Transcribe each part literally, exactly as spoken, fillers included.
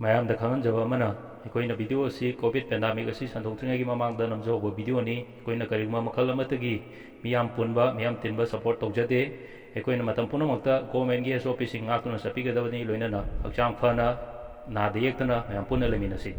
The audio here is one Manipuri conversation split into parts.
ꯃꯌꯥꯝꯗ ꯈꯪꯍꯟꯖꯕ ꯑꯃꯅ, ꯑꯩꯈꯣꯏꯅ ꯚꯤꯗꯤꯑꯣ ꯑꯁꯤ ꯀꯣꯚꯤꯗ ꯄꯦꯟꯗꯥꯃꯤꯛ ꯑꯁꯤ ꯁꯟꯗꯣꯛꯇ꯭ꯔꯤꯉꯩꯒꯤ ꯃꯃꯥꯡꯗ ꯅꯝꯖꯍꯧꯕ ꯚꯤꯗꯤꯑꯣꯅꯤ꯫ ꯑꯩꯈꯣꯏꯅ ꯀꯔꯤꯒꯨꯝꯕ ꯃꯈꯜ ꯑꯃꯠꯇꯒꯤ ꯃꯤꯌꯥꯝ ꯄꯨꯟꯕ, ꯃꯤꯌꯥꯝ ꯇꯤꯟꯕ ꯁꯄꯣꯔꯠ ꯇꯧꯖꯗꯦ꯫ ꯑꯩꯈꯣꯏꯅ ꯃꯇꯝ ꯄꯨꯝꯅꯃꯛꯇ ꯒꯣꯔꯃꯦꯟꯒꯤ ꯑꯦꯁ ꯑꯣ ꯄꯤꯁꯤꯡ ꯉꯥꯛꯇꯨꯅ ꯆꯠꯄꯤꯒꯗꯕꯅꯤ, ꯂꯣꯏꯅꯅ ꯍꯛꯆꯥꯡ ꯐꯅ, ꯅꯥꯗ ꯌꯦꯛꯇꯅ ꯃꯌꯥꯝ ꯄꯨꯟꯅ ꯂꯩꯃꯤꯟꯅꯁꯤ꯫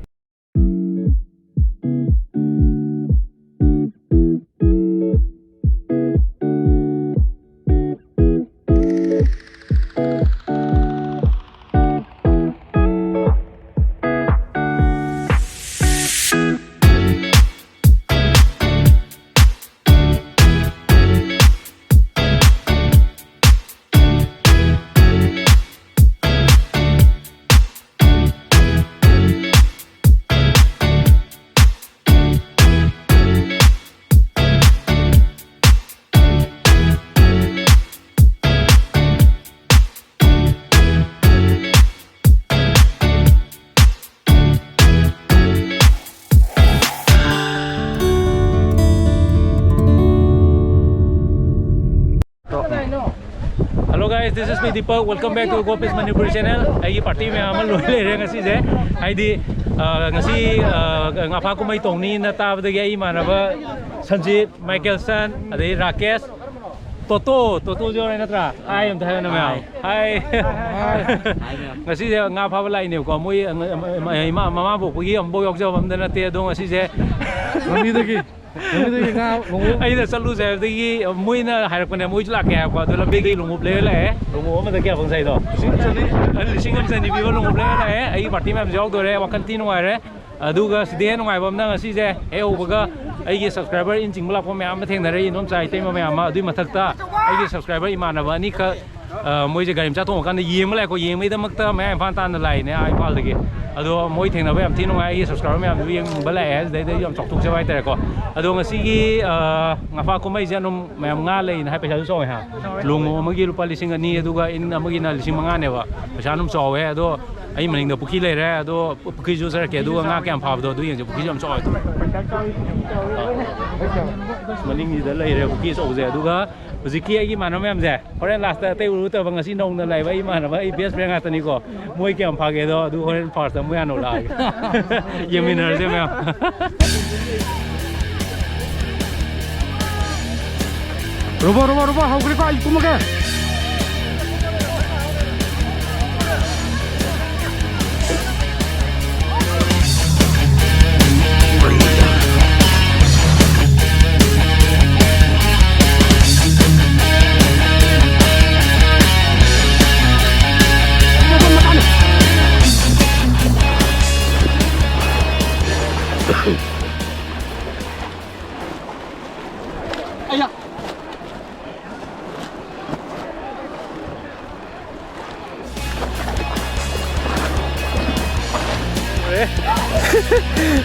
Hello guys, this is me Deepak. Welcome back to Gopis Manipuri channel. ꯑꯩꯒꯤ ꯄꯥꯔꯇꯤ ꯃꯌꯥꯝ ꯑꯃ ꯂꯣꯏ ꯂꯩꯔꯦ ꯉꯁꯤꯁꯦ꯫ ꯍꯥꯏꯗꯤ, ꯑ, ꯉꯁꯤ, ꯑ, ꯉꯥꯐꯥ ꯀꯨꯝꯍꯩ ꯇꯧꯅꯤꯅ ꯇꯥꯕꯗꯒꯤ ꯑꯩ ꯏꯃꯥꯟꯅꯕ ꯁꯟꯖꯤꯠ, ꯃꯥꯏꯀꯦꯜꯁꯟ, ꯑꯗꯩ ꯔꯥꯀꯦꯁ, ꯇꯣꯇꯣ, ꯇꯣꯇꯣꯁꯨ ꯌꯥꯎꯔꯦ ꯅꯠꯇ꯭ꯔꯥ? ꯍꯥꯏ ꯑꯝꯇ ꯍꯥꯏꯌꯨꯅꯦ ꯃꯌꯥꯝ꯫ ꯍꯥꯏ꯫ ꯉꯁꯤꯁꯦ ꯉꯥ ꯐꯥꯕ ꯂꯥꯛꯏꯅꯦꯕꯀꯣ꯫ ꯃꯣꯏ, ꯑ, ꯏꯃꯥ, ꯃꯃꯥ ꯄꯣꯛꯄꯒꯤ ꯑꯃꯐꯥꯎ ꯌꯥꯎꯖꯕ ꯑꯝꯇ ꯅꯠꯇꯦ꯫ ꯑꯗꯣ ꯉꯁꯤꯁꯦ ꯂꯝꯕꯤꯗꯒꯤ, ꯂꯝꯕꯤꯗꯒꯤ ꯉꯥ ꯂꯣꯡꯍꯧ-, ꯑꯩꯅ ꯆꯠꯂꯨꯁꯦ ꯍꯥꯏꯕꯗꯒꯤ ꯃꯣꯏꯅ ꯍꯥꯏꯔꯛꯄꯅꯦ, ꯃꯣꯏꯁꯨ ꯂꯥꯛꯀꯦ ꯍꯥꯏꯔꯛꯄ꯫ ꯑꯗꯣ ꯂꯝꯕꯤꯗꯒꯤ ꯂꯣꯡꯎꯞ ꯂꯩꯔ ꯂꯥꯛꯑꯦ꯫ ꯂꯣꯡꯎꯞ ꯑꯃꯗ ꯀꯌꯥ ꯐꯪ ꯁꯥꯏꯗꯣ? ꯂꯤꯁꯤꯡ ꯑꯃ ꯆꯅꯤ꯫ ꯑ, ꯂꯤꯁꯤꯡ ꯑꯃ ꯆꯅꯤ ꯄꯤꯕ ꯂꯣꯡꯎꯞ ꯂꯩꯔ ꯂꯥꯛꯑꯦ꯫ ꯑꯩꯒꯤ ꯄꯥꯔꯇꯤ ꯃꯌꯥꯝꯁꯨ ꯌꯥꯎꯗꯣꯔꯦ꯫ ꯋꯥꯈꯜ ꯊꯤ ꯅꯨꯡꯉꯥꯏꯔꯦ꯫ ꯑꯗꯨꯒ ꯁꯤꯗꯤ ꯍꯦꯟꯅ ꯅꯨꯡꯉꯥꯏꯕ ꯑꯃꯅ, ꯉꯁꯤꯁꯦ ꯍꯦꯛ ꯍꯧꯕꯒ ꯑꯩꯒꯤ ꯁꯕꯁꯀ꯭ꯔꯥꯏꯕꯔ ꯏꯟ ꯆꯤꯡꯕ ꯂꯥꯛꯄ ꯃꯌꯥꯝ ꯑꯃ ꯊꯦꯡꯅꯔꯦ, ꯏꯟꯗꯣꯝꯆꯥ ꯏꯇꯩꯃ ꯃꯌꯥꯝ ꯑꯃ꯫ ꯑꯗꯨꯒꯤ ꯃꯊꯛꯇ ꯑꯩꯒꯤ ꯁꯕꯁꯀ꯭ꯔꯥꯏꯕꯔ ꯏꯃꯥꯟꯅꯕ ꯑꯅꯤꯈꯛ, ꯑ, ꯃꯣꯏꯁꯦ ꯒꯥꯔꯤ ꯃꯆꯥ ꯇꯣꯡꯉꯀꯥꯟꯗ ꯌꯦꯡꯕ ꯂꯥꯛꯑꯦꯀꯣ꯫ ꯌꯦꯡꯕꯒꯤꯗꯃꯛꯇ ꯃꯌꯥꯝ ꯏꯝꯐꯥꯜ ꯇꯥꯟꯅ ꯂꯥꯛꯏꯅꯦ, ꯑꯥ, ꯏꯝꯐꯥꯜꯗꯒꯤ꯫ ꯑꯗꯣ ꯃꯣꯏ ꯊꯦꯡꯅꯕ ꯌꯥꯝ ꯊꯤ ꯅꯨꯡꯉꯥꯏ꯫ ꯑꯩꯒꯤ ꯁꯕꯁꯀ꯭ꯔꯥꯏꯕꯔ ꯃꯌꯥꯝꯁꯨ ꯌꯦꯡꯕ ꯂꯥꯛꯑꯦ, ꯑꯗꯨꯗꯩꯗ ꯌꯥꯝ ꯆꯥꯎꯊꯣꯛꯆꯕ ꯍꯥꯏꯇꯥꯔꯦꯀꯣ꯫ ꯑꯗꯣ ꯉꯁꯤꯒꯤ, ꯑ, ꯉꯥꯐꯥ ꯀꯨꯝꯍꯩꯁꯦ ꯑꯗꯨꯝ ꯃꯌꯥꯝ ꯉꯥ ꯂꯩꯅ ꯍꯥꯏ, ꯄꯩꯁꯥꯁꯨ ꯆꯥꯎꯋꯦ ꯍꯥ? ꯂꯣꯡꯎꯞ ꯑꯃꯒꯤ ꯂꯨꯄꯥ ꯂꯤꯁꯤꯡ ꯑꯅꯤ, ꯑꯗꯨꯒ ꯏꯟ ꯑꯃꯒꯤꯅ ꯂꯤꯁꯤꯡ ꯃꯉꯥꯅꯦꯕ꯫ ꯄꯩꯁꯥ ꯑꯗꯨꯝ ꯆꯥꯎꯋꯦ꯫ ꯑꯗꯣ ꯑꯩ ꯃꯅꯤꯡꯗ ꯄꯨꯈ꯭ꯔꯤ ꯂꯩꯔꯦ꯫ ꯑꯗꯣ ꯄꯨꯈ꯭ꯔꯤꯁꯨ ꯆꯠꯂꯛꯀꯦ, ꯑꯗꯨꯒ ꯉꯥ ꯀꯌꯥꯝ ꯐꯥꯕꯗꯣ ꯑꯗꯨ ꯌꯦꯡꯁꯦ꯫ ꯄꯨꯈ꯭ꯔꯤꯁꯨ ꯌꯥꯝ ꯆꯥꯎꯋꯦ꯫ ꯃꯅꯤꯡꯁꯤꯗ ꯂꯩꯔꯦ ꯄꯨꯈ꯭ꯔꯤ ꯑꯆꯧꯕꯁꯦ꯫ ꯑꯗꯨꯒ ꯍꯧꯖꯤꯛꯀꯤ ꯑꯩꯒꯤ ꯏꯃꯥꯟꯅꯕ ꯃꯌꯥꯝꯁꯦ ꯍꯣꯔꯦꯟ ꯂꯥꯁꯇ ꯑꯇꯩ ꯎꯔꯨꯗꯕ, ꯉꯁꯤ ꯅꯧꯅ ꯂꯥꯛꯏꯕ ꯑꯩ ꯏꯃꯥꯟꯅꯕ, ꯑꯩ ꯕꯦꯁ ꯐ꯭ꯔꯦꯟ ꯉꯥꯛꯇꯅꯤꯀꯣ꯫ ꯃꯣꯏ ꯀꯌꯥꯝ ꯐꯥꯒꯦꯗꯣ ꯑꯗꯨ ꯍꯣꯔꯦꯟ ꯐꯥꯔꯁꯇ ꯃꯣꯏ ꯍꯥꯟꯅ ꯎꯠꯂꯛꯑꯒꯦ꯫ ꯌꯦꯡꯃꯤꯟꯅꯔꯁꯦ ꯃꯌꯥꯝ꯫ ꯔꯣꯕꯣ, ꯔꯣꯕꯣ, ꯔꯣꯕꯣ, ꯍꯧꯈ꯭ꯔꯦꯀꯣ, ꯑꯩ ꯀꯨꯝꯃꯒꯦ꯫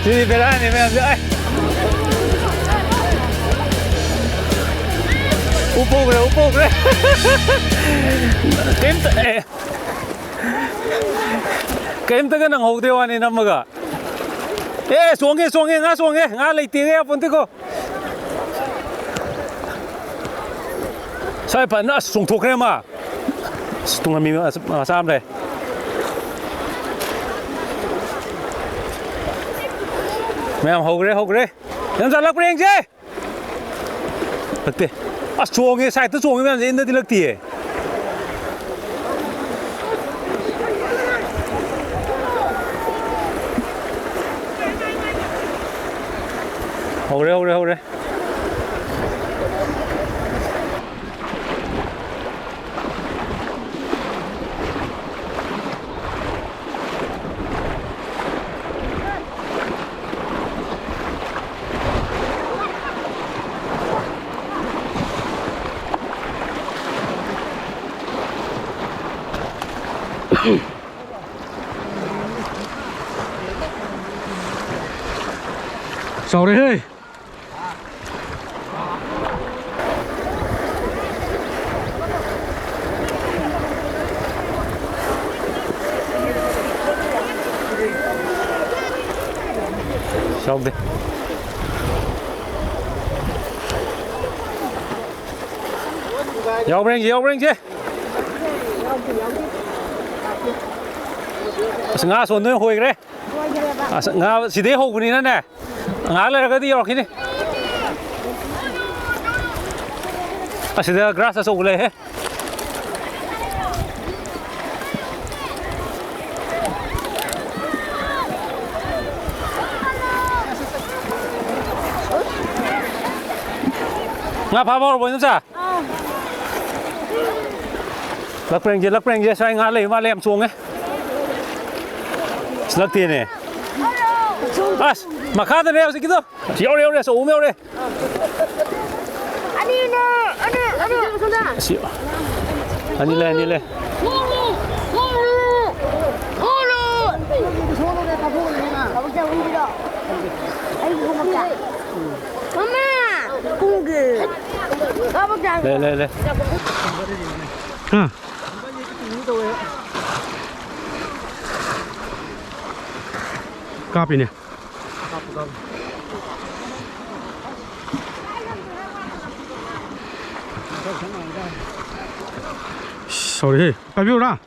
ꯁꯤꯗꯤ ꯕꯦꯔꯥꯅꯤ ꯃꯌꯥꯝꯁꯦ꯫ ꯑꯩ ꯎꯞꯍꯧꯈ꯭ꯔꯦ, ꯎꯞꯍꯧꯈ꯭ꯔꯦ꯫ ꯀꯩꯝꯇ, ꯑꯦ, ꯀꯩꯝꯇꯒ ꯅꯪꯍꯧꯗꯦ ꯋꯥꯅꯤ ꯅꯝꯃꯒ꯫ ꯑꯦ, ꯆꯣꯡꯉꯦ, ꯆꯣꯡꯉꯦ, ꯉꯥ ꯆꯣꯡꯉꯦ, ꯉꯥ ꯂꯩꯇꯦꯒ ꯌꯥꯄꯣꯟꯇꯦꯀꯣ꯫ ꯁ꯭ꯋꯥꯏ ꯐꯖꯅ ꯑꯁ ꯆꯣꯡꯊꯣꯛꯈ꯭ꯔꯦ ꯑꯃ꯫ ꯑꯁ, ꯇꯨꯡꯍꯟꯕꯤ ꯃꯆꯥ ꯑꯃ ꯂꯩ꯫ ꯃꯌꯥꯝ ꯍꯧꯈ꯭ꯔꯦ, ꯍꯧꯈ꯭ꯔꯦ꯫ ꯌꯥꯝ ꯆꯠꯂꯛꯄ꯭ꯔꯥ ꯌꯦꯡꯁꯦ꯫ ꯅꯠꯇꯦ꯫ ꯑꯁ, ꯆꯣꯡꯉꯦ, ꯁꯥꯏꯠꯇ ꯆꯣꯡꯉꯦ ꯃꯌꯥꯝꯁꯦ, ꯏꯟꯗ ꯊꯤꯜꯂꯛꯇꯤꯌꯦ꯫ ꯍꯧꯔꯦ, ꯍꯧꯔꯦ, ꯍꯧꯔꯦ꯫ ꯆꯥꯎꯔꯦꯍꯦ꯫ ꯆꯥꯎꯗꯦ꯫ ꯌꯥꯎꯕ꯭ꯔꯥ ꯌꯦꯡꯁꯦ, ꯌꯥꯎꯕ꯭ꯔꯥ ꯌꯦꯡꯁꯦ꯫ ꯑꯁ, ꯉꯥ ꯁꯣꯝꯗ ꯑꯣꯏꯅ ꯍꯣꯏꯈ꯭ꯔꯦ꯫ ꯑꯁ, ꯉꯥ ꯁꯤꯗꯩ ꯍꯧꯕꯅꯤꯅꯅꯦ, ꯉꯥꯏꯍꯥꯛ ꯂꯩꯔꯒꯗꯤ ꯌꯧꯔꯛꯈꯤꯅꯤ꯫ ꯑꯁꯤꯗ ꯒ꯭ꯔꯥꯁ ꯑꯆꯧꯕ ꯂꯩꯍꯦ꯫ ꯉꯥ ꯐꯥꯕ ꯍꯧꯔꯕꯣ, ꯏꯅꯝꯆꯥ? ꯂꯛꯄ꯭ꯔꯦꯡꯁꯦ, ꯂꯛꯄ꯭ꯔꯦꯡꯁꯦ, ꯁ꯭ꯋꯥꯏ ꯉꯥ ꯂꯩꯕ ꯃꯥꯜꯂꯦ, ꯌꯥꯝ ꯆꯣꯡꯉꯦ꯫ ꯑꯁ, ꯂꯛꯇꯦꯅꯦ꯫ ꯑꯁ, ꯃꯈꯥꯗꯅꯦ ꯍꯧꯖꯤꯛꯀꯤꯗꯣ꯫ ꯌꯧꯔꯦ, ꯌꯧꯔꯦ, ꯑꯆꯧꯕ ꯑꯃ ꯌꯧꯔꯦ꯫ ꯑꯅꯤꯅꯦ, ꯑꯅꯤ, ꯑꯅꯤ꯫ ꯑꯁꯤ, ꯑꯅꯤ ꯂꯩ, ꯑꯅꯤ ꯂꯩ꯫ ꯈꯣꯡꯉꯨ! ꯈꯣꯡꯉꯨ! ꯈꯣꯡꯉꯨ! ꯃꯃꯥ! ꯈꯣꯡꯒꯦ! ꯂꯩ, ꯂꯩ, ꯂꯩ꯫ ꯍꯥ? ꯀꯥꯞꯄꯤꯅꯦ꯫ ꯁꯣꯔꯤ, ꯄꯥꯏꯕꯤꯌꯨꯔꯥ?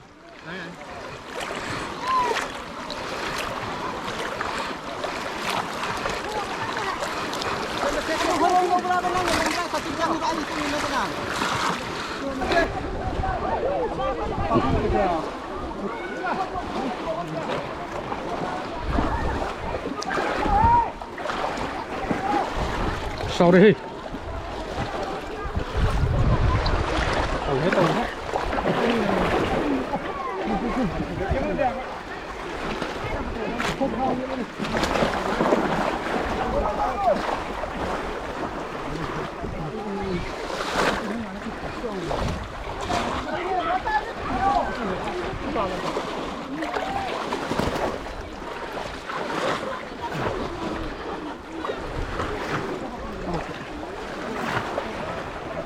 ꯆꯥꯎꯔꯦꯍꯦ꯫ ꯇꯧꯔꯦ, ꯇꯧꯔꯦ꯫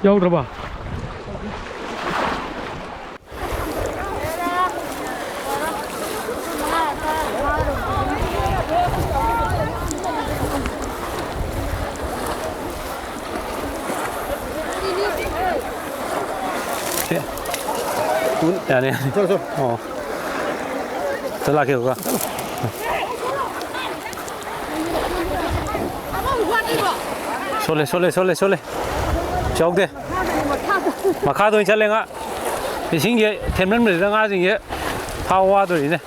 ꯌꯥꯎꯗ꯭ꯔꯕ? ꯌꯥꯅꯤ, ꯌꯥꯅꯤ꯫ ꯆꯠꯂꯣ, ꯆꯠꯂꯣ꯫ ꯑꯣ꯫ ꯆꯠꯂꯛꯀꯦ, ꯀꯀꯥ꯫ ꯁꯣꯜꯂꯦ, ꯁꯣꯜꯂꯦ, ꯁꯣꯜꯂꯦ, ꯁꯣꯜꯂꯦ꯫ ꯌꯥꯎꯗꯦ꯫ ꯃꯈꯥꯗ ꯑꯣꯏꯅ ꯆꯠꯂꯦ, ꯉꯥ꯫ ꯏꯁꯤꯡꯁꯦ ꯊꯦꯝꯃꯟꯕꯁꯤꯗ ꯉꯥꯁꯤꯡꯁꯦ ꯐꯥꯕ ꯋꯥꯗꯣꯔꯤꯅꯦ꯫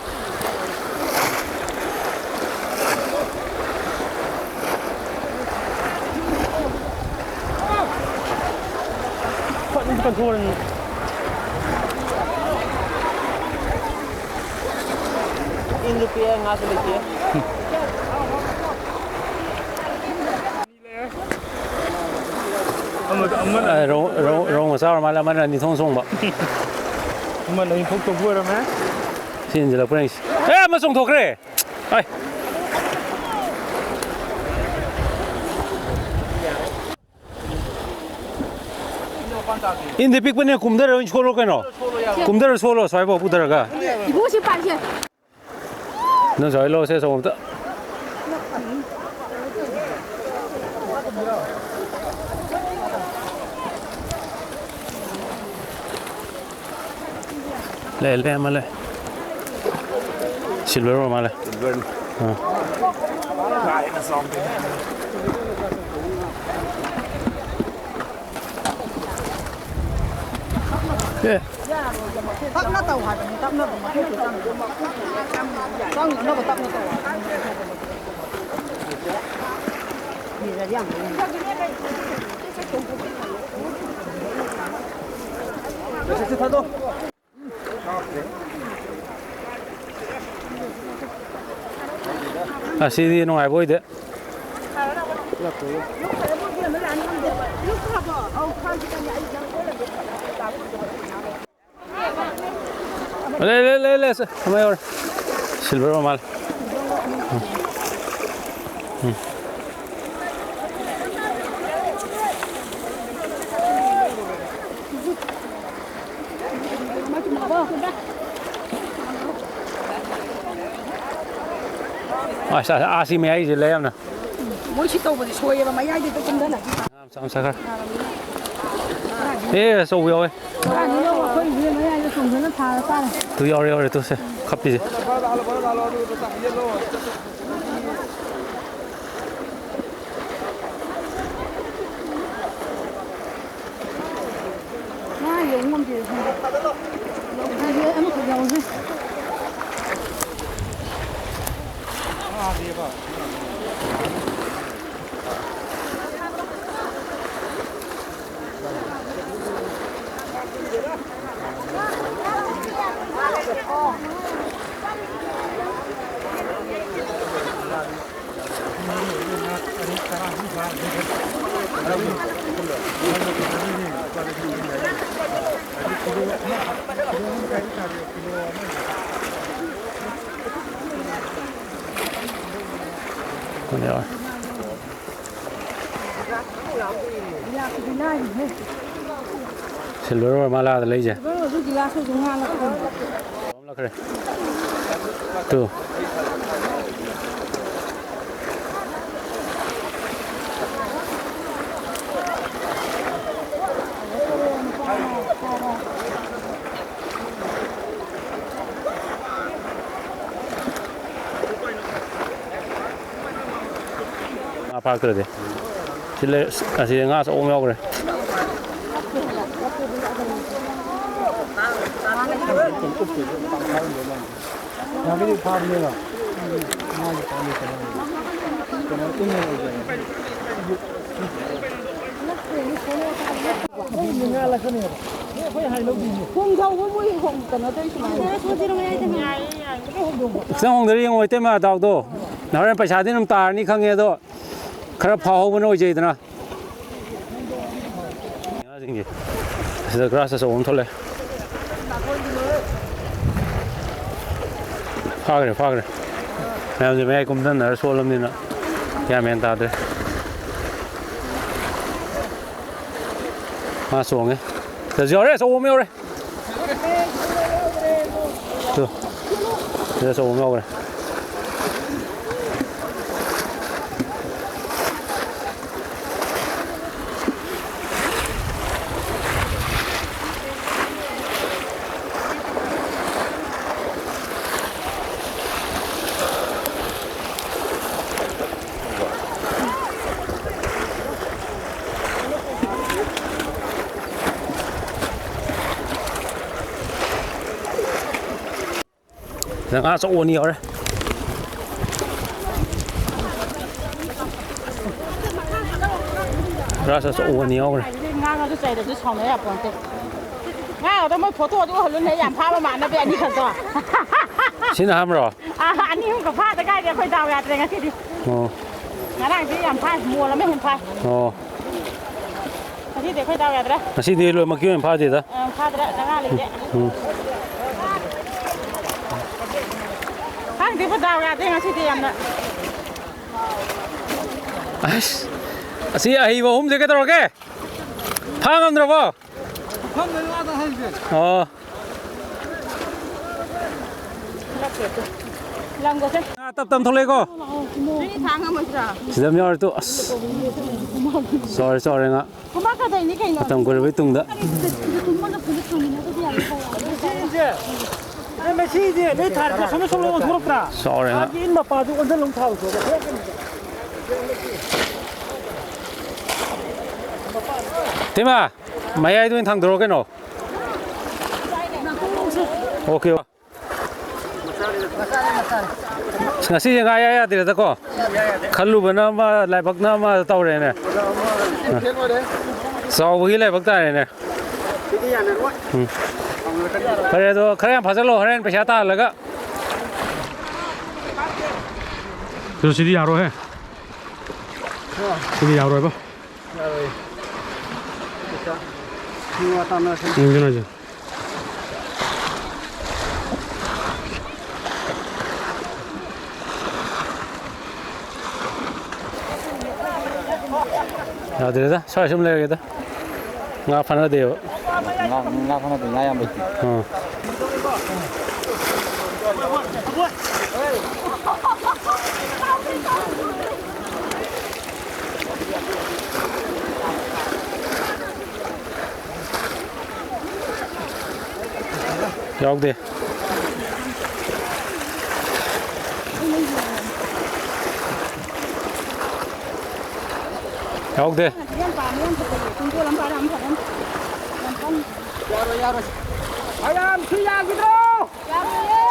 ꯏꯟꯁꯨ ꯄꯤꯛꯑꯦ, ꯉꯥꯁꯨ ꯂꯩꯇꯦ꯫ ꯑꯃ-, ꯑꯃꯅ ꯑ, ꯔꯧ-, ꯔꯧ-, ꯔꯧ ꯃꯆꯥ ꯑꯣꯏꯔ ꯃꯥꯜꯂꯦ, ꯑꯃꯅ ꯑꯅꯤ ꯊꯣꯛꯅ ꯆꯣꯡꯕ꯫ ꯑꯃꯅ ꯑꯅꯤ ꯊꯣꯛ ꯆꯣꯡꯕ ꯑꯣꯏꯔꯝꯃꯦ꯫ ꯁꯤ ꯏꯟꯁꯤꯜꯂꯛꯄꯅꯦ ꯑꯩꯁꯦ꯫ ꯑꯦ, ꯑꯃ ꯆꯣꯡꯊꯣꯛꯈ꯭ꯔꯦ! ꯑꯩ꯫ ꯏꯟꯗꯤ ꯄꯤꯛꯄꯅꯤꯅ ꯀꯨꯝꯊꯔ ꯑꯣꯏꯅ ꯁꯣꯜꯂꯣ ꯀꯩꯅꯣ꯫ ꯀꯨꯝꯊꯔ ꯁꯣꯜꯂꯣ, ꯁ꯭ꯋꯥꯏꯐꯥꯎ ꯄꯨꯊꯔꯒ꯫ ꯏꯕꯨꯡꯉꯣ, ꯁꯤ ꯄꯥꯏꯁꯦ꯫ ꯅꯪ ꯁ꯭ꯋꯥꯏ ꯂꯧꯔꯁꯦ, ꯑꯆꯧꯕ ꯑꯝꯇ꯫ ꯂꯩ, ꯂꯩ, ꯑꯃ ꯂꯩ꯫ ꯁꯤꯜꯚꯔ ꯑꯣꯏꯔ ꯃꯥꯜꯂꯦ꯫ ꯁꯤꯜꯚꯔꯅꯤ꯫ ꯑꯥ꯫ ꯑꯦ꯫ ꯇꯞꯅ ꯇꯧ ꯍꯥꯏꯕꯅꯤ, ꯇꯞꯅ ꯑꯗꯨꯝ ꯃꯈꯨꯠꯇꯨ ꯆꯪ-, ꯆꯪꯅꯅꯕ ꯇꯞꯅ ꯇꯧ ꯍꯥꯏꯕꯅꯤ꯫ ꯑꯁꯤꯗꯤ ꯅꯨꯡꯉꯥꯏꯕ ꯑꯣꯏꯗꯦ꯫ ꯂꯩ, ꯂꯩ, ꯂꯩ, ꯂꯩ, ꯁꯦ, ꯑꯃ ꯌꯧꯔꯦ꯫ ꯁꯤꯜꯚꯔ ꯑꯣꯏꯔ ꯃꯥꯜꯂꯦ꯫ ꯎꯝ꯫ ꯎꯝ꯫ ꯑꯁ, ꯑꯁ, ꯑꯥꯁꯤ ꯃꯌꯥꯏꯁꯦ ꯂꯩ ꯌꯥꯝꯅ꯫ ꯃꯣꯏ ꯁꯤ ꯇꯧꯕꯗꯤ ꯁꯣꯏꯌꯦꯕ, ꯃꯌꯥꯏꯗ ꯍꯦꯛꯇ ꯀꯨꯝꯊꯅꯈꯤꯕ꯫ ꯃꯆꯥ ꯃꯆꯥ ꯈꯔ꯫ ꯑꯦ, ꯑꯆꯧꯕ ꯌꯥꯎꯋꯦ꯫ ꯑꯩꯈꯣꯏ ꯃꯌꯥꯏꯗ ꯊꯣꯡꯗꯨꯅ ꯐꯥꯔ ꯆꯥꯔꯦ꯫ ꯇꯨ ꯌꯥꯎꯔꯦ, ꯌꯥꯎꯔꯦ, ꯇꯨꯁꯦ ꯈꯞꯄꯤꯁꯦ꯫ ꯉꯥ ꯌꯧ ꯉꯝꯗꯦ ꯈꯪꯗꯦ꯫ ꯑꯃꯈꯛ ꯌꯥꯎꯖꯩ꯫ ꯁꯤꯜꯚꯔ ꯑꯣꯏꯔ ꯃꯥꯜꯂꯦ ꯑꯥꯗ ꯂꯩꯁꯦ꯫ ꯂꯥꯛꯈ꯭ꯔꯦ꯫ ꯇꯨ꯫ ꯉꯥ ꯐꯥꯔꯛꯇ꯭ꯔꯗꯤ꯫ ꯁꯤ ꯂꯩ-, ꯑꯁꯤ ꯉꯥ ꯑꯆꯧꯕ ꯑꯃ ꯌꯥꯎꯈ꯭ꯔꯦ꯫ ꯉꯥꯒꯤꯗꯤ ꯐꯥꯕꯅꯦꯕ꯫ ꯉꯥꯒꯤ ꯐꯥꯕꯅꯤ ꯀꯩꯅꯣ꯫ ꯀꯩꯅꯣ ꯏꯪꯉꯦ꯫ ꯄꯨꯡ ꯊꯧꯕ ꯃꯣꯏ ꯍꯣꯡ-, ꯀꯩꯅꯣ ꯇꯧꯔꯤ ꯁꯨꯃꯥꯏꯅ꯫ ꯈꯤꯇꯪ ꯍꯣꯡꯗꯔ ꯌꯦꯡꯉꯣ, ꯏꯇꯩꯃ, ꯗꯥꯎꯗꯣ꯫ ꯅꯍꯣꯔꯦꯟ ꯄꯩꯁꯥꯗꯤ ꯑꯗꯨꯝ ꯇꯥꯔꯅꯤ ꯈꯪꯉꯦ, ꯑꯗꯣ ꯈꯔ ꯐꯥꯍꯧꯕꯅ ꯑꯣꯏꯖꯩꯗꯅ꯫ ꯉꯥꯁꯤꯡꯁꯦ꯫ ꯑꯁꯤꯗ ꯒ꯭ꯔꯥꯁ ꯑꯆꯧꯕ ꯑꯃ ꯊꯣꯛꯂꯛꯑꯦ꯫ ꯐꯥꯈ꯭ꯔꯦ, ꯐꯥꯈ꯭ꯔꯦ꯫ ꯃꯌꯥꯝꯁꯦ ꯃꯌꯥꯏ ꯀꯨꯝꯊꯅꯔ ꯁꯣꯜꯂꯕꯅꯤꯅ ꯒ꯭ꯌꯥꯟ ꯃꯦꯟ ꯇꯥꯗ꯭ꯔꯦ꯫ ꯃꯥ ꯆꯣꯡꯉꯦ꯫ ꯁꯤꯗꯁꯨ ꯌꯥꯎꯔꯦ, ꯑꯆꯧꯕ ꯑꯃ ꯌꯥꯎꯔꯦ꯫ ꯇꯨ꯫ ꯁꯤꯗ ꯑꯆꯧꯕ ꯑꯃ ꯌꯥꯎꯈ꯭ꯔꯦ꯫ ꯉꯥ ꯑꯆꯧꯕ ꯑꯅꯤ ꯌꯥꯎꯔꯦ꯫ ꯒ꯭ꯔꯥꯁ ꯑꯆꯧꯕ ꯑꯅꯤ ꯌꯥꯎꯈ꯭ꯔꯦ꯫ ꯉꯥꯡꯉꯁꯨ ꯆꯩꯔꯁꯨ ꯁꯥꯎꯅ ꯌꯥꯄꯣꯟꯇꯦ꯫ ꯉꯥꯡꯉꯗ ꯃꯣꯏ ꯐꯣꯇꯣ ꯑꯗꯨ ꯎꯍꯜꯂꯨꯅꯦ, ꯌꯥꯝ ꯐꯥꯕ ꯃꯥꯟꯅꯕ ꯑꯅꯤꯈꯛꯇꯣ꯫ ꯁꯤꯅ ꯑꯍꯥꯟꯕꯔꯣ? ꯑꯥ, ꯑꯅꯤ ꯑꯍꯨꯝꯒ ꯐꯥꯗ ꯉꯥꯏꯔꯤ ꯑꯩꯈꯣꯏ ꯗꯥꯎ ꯌꯥꯗ꯭ꯔꯦ ꯉꯁꯤꯗꯤ꯫ ꯑꯣ꯫ ꯉꯔꯥꯡꯗꯤ ꯌꯥꯝ ꯐꯥꯏ, ꯃꯣꯜ ꯑꯃ ꯍꯦꯟꯅ ꯐꯥꯏ꯫ ꯑꯣ꯫ ꯉꯁꯤꯗꯤ ꯑꯩꯈꯣꯏ ꯗꯥꯎ ꯌꯥꯗ꯭ꯔꯦ꯫ ꯉꯁꯤꯗꯤ ꯂꯣꯏꯃꯛꯀꯤ ꯑꯣꯏꯅ ꯐꯥꯗꯦꯗ꯫ ꯑꯪ, ꯐꯥꯗ꯭ꯔꯦ, ꯆꯥꯉꯥ ꯂꯩꯇꯦ꯫ ꯎꯝ꯫ ꯈꯪꯗꯦ, ꯑꯩꯈꯣꯏ ꯗꯥꯎ ꯌꯥꯗꯦ ꯉꯁꯤꯗꯤ ꯌꯥꯝꯅ꯫ ꯑꯁ, ꯑꯁꯤ ꯑꯍꯩꯕ ꯑꯍꯨꯝꯁꯦ ꯀꯩꯗꯧꯔꯒꯦ? ꯐꯥ ꯉꯝꯗ꯭ꯔꯕꯣ? ꯃꯐꯝꯗ ꯉꯥꯗ ꯍꯩꯁꯦ꯫ ꯑꯣ꯫ ꯂꯪꯒꯣꯁꯦ꯫ ꯉꯥ ꯇꯞ ꯇꯞ ꯊꯣꯛꯂꯛꯑꯦꯀꯣ꯫ ꯅꯪꯒꯤ ꯊꯥꯡ ꯑꯃ ꯁꯤꯗ꯫ ꯁꯤꯗ ꯑꯃ ꯌꯥꯎꯔꯦ ꯇꯨ꯫ ꯑꯁ꯫ ꯆꯥꯎꯔꯦ, ꯆꯥꯎꯔꯦ ꯉꯥ꯫ ꯈꯨꯕꯥꯛ ꯀꯗꯩꯅꯤ ꯀꯩꯅꯣ? ꯃꯇꯝ ꯀꯨꯏꯔꯕꯩ ꯇꯨꯡꯗ꯫ ꯃꯁꯤꯁꯦ, ꯑꯦ, ꯃꯁꯤꯁꯦ ꯅꯣꯏ ꯊꯥꯔꯗ ꯁꯣꯝꯗ ꯁꯣꯝꯗ ꯑꯣꯟꯊꯣꯔꯛꯄ꯭ꯔꯥ? ꯆꯥꯎꯔꯦ ꯉꯥ꯫ ꯑꯥꯒꯤ ꯏꯟ ꯃꯄꯥꯗꯨ ꯑꯣꯟꯁꯤꯜꯂꯣ ꯊꯥꯎ ꯁꯣꯝꯗ꯫ ꯇꯤꯃꯥ, ꯃꯌꯥꯏꯗ ꯑꯣꯏꯅ ꯊꯥꯡꯗꯣꯔꯛꯑꯣ ꯀꯩꯅꯣ꯫ ꯑꯣꯀꯦ꯫ ꯑꯁ, ꯉꯁꯤꯁꯦ ꯉꯥ ꯏꯌꯥ ꯌꯥꯗ꯭ꯔꯦꯗꯀꯣ꯫ ꯈꯜꯂꯨꯕꯅ ꯑꯃ, ꯂꯥꯏꯕꯛꯅ ꯑꯃ ꯇꯧꯔꯦꯅꯦ꯫ ꯆꯥꯎꯕꯒꯤ ꯂꯥꯏꯕꯛ ꯇꯥꯔꯦꯅꯦ꯫ ꯎꯝ꯫ ꯐꯔꯦ, ꯑꯗꯣ ꯈꯔ ꯌꯥꯝ ꯐꯥꯖꯜꯂꯣ, ꯍꯣꯔꯦꯟ ꯄꯩꯁꯥ ꯇꯥꯍꯜꯂꯒ꯫ ꯑꯗꯣ ꯁꯤꯗꯤ ꯌꯥꯔꯣꯏꯍꯦ꯫ ꯁꯤꯗꯤ ꯌꯥꯔꯣꯏꯕ꯫ ꯌꯥꯔꯣꯏ꯫ ꯄꯩꯁꯥ꯫ ꯃꯤ ꯋꯥ ꯇꯥꯟꯅꯔꯁꯤ꯫ ꯎꯝ, ꯑꯗꯨꯅ ꯍꯥꯏꯁꯦ꯫ ꯌꯥꯗ꯭ꯔꯦꯗ, ꯁ꯭ꯋꯥꯏ ꯁꯨꯝ ꯂꯩꯔꯒꯦꯗ꯫ ꯉꯥ ꯐꯥꯅꯗꯦꯕ꯫ ꯉꯥ, ꯉꯥ ꯐꯥꯅꯗꯦ, ꯉꯥ ꯌꯥꯝ ꯂꯩꯇꯦ꯫ ꯑꯥ꯫ ꯌꯥꯎꯗꯦ꯫ ꯌꯥꯎꯗꯦ꯫ ꯌꯥꯔꯣꯏ, ꯌꯥꯔꯣꯏ꯫ ꯃꯌꯥꯝ ꯁꯤ ꯌꯥꯈꯤꯗ꯭ꯔꯣ? ꯌꯥꯔꯣꯏꯌꯦ꯫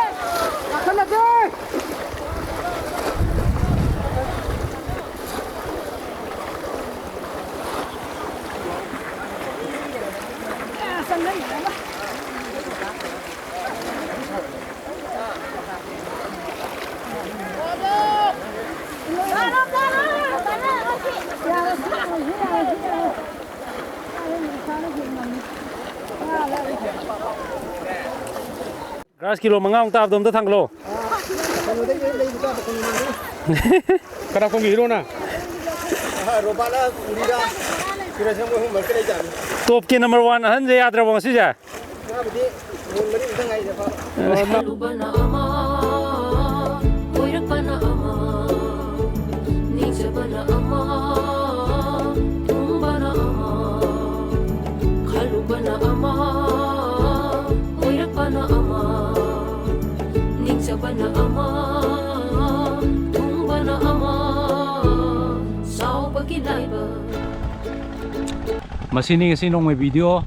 ꯒ꯭ꯔꯥꯁ ꯀꯤꯂꯣ ꯃꯉꯥꯃꯨꯛ ꯇꯥꯕꯗꯣ ꯑꯝꯇ ꯊꯥꯡꯒꯠꯂꯣ꯫ ꯀꯅꯥ ꯈꯣꯡꯒꯤ ꯍꯤꯔꯣꯅ? ꯔꯣꯕꯥꯠꯂ ꯎꯔꯤꯔ? ꯁꯨꯔꯦꯁꯅ ꯃꯣꯏ ꯑꯍꯨꯝ ꯃꯔꯛꯇ ꯂꯩꯖꯥꯠꯅꯤ꯫ ꯇꯣꯞꯀꯤ ꯅꯝꯕꯔ ꯋꯥꯟ ꯑꯍꯟꯁꯦ ꯌꯥꯗ꯭ꯔꯕꯣ ꯉꯁꯤꯁꯦ? ꯉꯥꯕꯨꯗꯤ ꯃꯣꯟ ꯃꯔꯤ ꯈꯛꯇ ꯉꯥꯏꯔꯦ ꯐꯥꯕ꯫ ꯈꯜꯂꯨꯕꯅ ꯑꯃ, ꯀꯣꯏꯔꯛꯄꯅ ꯑꯃ, ꯅꯤꯡꯖꯕꯅ ꯑꯃ, ꯊꯨꯡꯕꯅ ꯑꯃ, ꯈꯜꯂꯨꯕꯅ ꯑꯃ, ꯀꯣꯏꯔꯛꯄꯅ ꯑꯃ, ꯅꯤꯡꯖꯕꯅ ꯑꯃ, ꯊꯨꯡꯕꯅ ꯑꯃ, ꯁꯥꯎꯕꯒꯤ ꯂꯥꯏꯕꯛ꯫ ꯃꯁꯤꯅꯤ ꯉꯁꯤ ꯅꯣꯡꯃꯩ ꯚꯤꯗꯤꯑꯣ꯫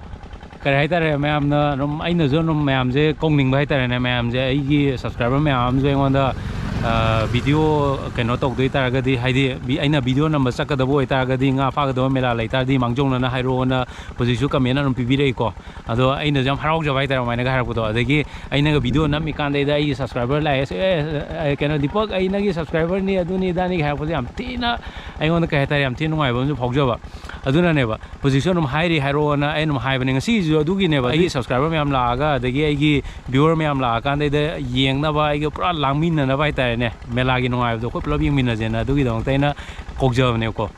ꯀꯔꯤ ꯍꯥꯏꯇꯥꯔꯦ, ꯃꯌꯥꯝꯅ ꯑꯗꯨꯝ, ꯑꯩꯅꯁꯨ ꯑꯗꯨꯝ ꯃꯌꯥꯝꯁꯦ ꯀꯧꯅꯤꯡꯕ ꯍꯥꯏꯇꯥꯔꯦꯅꯦ꯫ ꯃꯌꯥꯝꯁꯦ, ꯑꯩꯒꯤ ꯁꯕꯁꯀ꯭ꯔꯥꯏꯕꯔ ꯃꯌꯥꯝ ꯑꯃꯁꯨ ꯑꯩꯉꯣꯟꯗ, ꯑ, ꯚꯤꯗꯤꯑꯣ ꯀꯩꯅꯣ ꯇꯧꯗꯣꯏ ꯇꯥꯔꯒꯗꯤ, ꯍꯥꯏꯗꯤ ꯚꯤ-, ꯑꯩꯅ ꯚꯤꯗꯤꯑꯣ ꯅꯝꯕ ꯆꯠꯀꯗꯕ ꯑꯣꯏꯇꯥꯔꯒꯗꯤ, ꯉꯥ ꯐꯥꯒꯗꯕ ꯃꯦꯂꯥ ꯂꯩꯇꯥꯔꯗꯤ ꯃꯥꯡꯖꯧꯅꯅ ꯍꯥꯏꯔꯛꯑꯣꯅ ꯍꯧꯖꯤꯛꯁꯨ ꯀꯃꯦꯟ ꯑꯗꯨꯝ ꯄꯤꯕꯤꯔꯛꯏꯀꯣ꯫ ꯑꯗꯣ ꯑꯩꯅꯁꯨ ꯌꯥꯝ ꯍꯔꯥꯎꯖꯕ ꯍꯥꯏꯇꯥꯔꯦ ꯑꯗꯨꯃꯥꯏꯅꯒ ꯍꯥꯏꯔꯛꯄꯗꯣ꯫ ꯑꯗꯒꯤ ꯑꯩꯅꯒ ꯚꯤꯗꯤꯑꯣ ꯅꯝꯃꯤꯀꯥꯟꯗꯩꯗ ꯑꯩꯒꯤ ꯁꯕꯁꯀ꯭ꯔꯥꯏꯕꯔ ꯂꯥꯛꯑꯦ, "ꯑꯦ, ꯑꯦ, ꯀꯩꯅꯣ, ꯗꯤꯄꯛ, ꯑꯩ ꯅꯪꯒꯤ ꯁꯕꯁꯀ꯭ꯔꯥꯏꯕꯔꯅꯤ, ꯑꯗꯨꯅꯤ, ꯑꯗꯥꯅꯤꯒ" ꯍꯥꯏꯔꯛꯄꯁꯦ ꯌꯥꯝ ꯊꯤꯅ ꯑꯩꯉꯣꯟꯗ, ꯀꯩ ꯍꯥꯏꯇꯥꯔꯦ, ꯌꯥꯝ ꯊꯤꯅ ꯅꯨꯡꯉꯥꯏꯕ ꯑꯃꯁꯨ ꯐꯥꯎꯖꯕ꯫ ꯑꯗꯨꯅꯅꯦꯕ ꯍꯧꯖꯤꯛꯁꯨ ꯑꯗꯨꯝ ꯍꯥꯏꯔꯤ, ꯍꯥꯏꯔꯛꯑꯣꯅ ꯑꯩ ꯑꯗꯨꯝ ꯍꯥꯏꯕꯅꯦ꯫ ꯉꯁꯤꯁꯨ ꯑꯗꯨꯒꯤꯅꯦꯕ, ꯑꯩꯒꯤ ꯁꯕꯁꯀ꯭ꯔꯥꯏꯕꯔ ꯃꯌꯥꯝ ꯂꯥꯛꯑꯒ, ꯑꯗꯒꯤ ꯑꯩꯒꯤ ꯚ꯭ꯌꯨꯋꯔ ꯃꯌꯥꯝ ꯂꯥꯛꯑꯀꯥꯟꯗꯩꯗ ꯌꯦꯡꯅꯕ, ꯑꯩꯒ ꯄꯨꯔꯥ ꯂꯥꯡꯃꯤꯟꯅꯅꯕ ꯍꯥꯏꯇꯥꯔꯦꯅꯦ, ꯃꯦꯂꯥꯒꯤ ꯅꯨꯡꯉꯥꯏꯕꯗꯣ ꯑꯩꯈꯣꯏ ꯄꯨꯂꯞ ꯌꯦꯡꯃꯤꯟꯅꯁꯦꯅ ꯑꯗꯨꯒꯤꯗꯃꯛꯇ ꯑꯩꯅ ꯀꯧꯖꯕꯅꯦꯕꯀꯣ꯫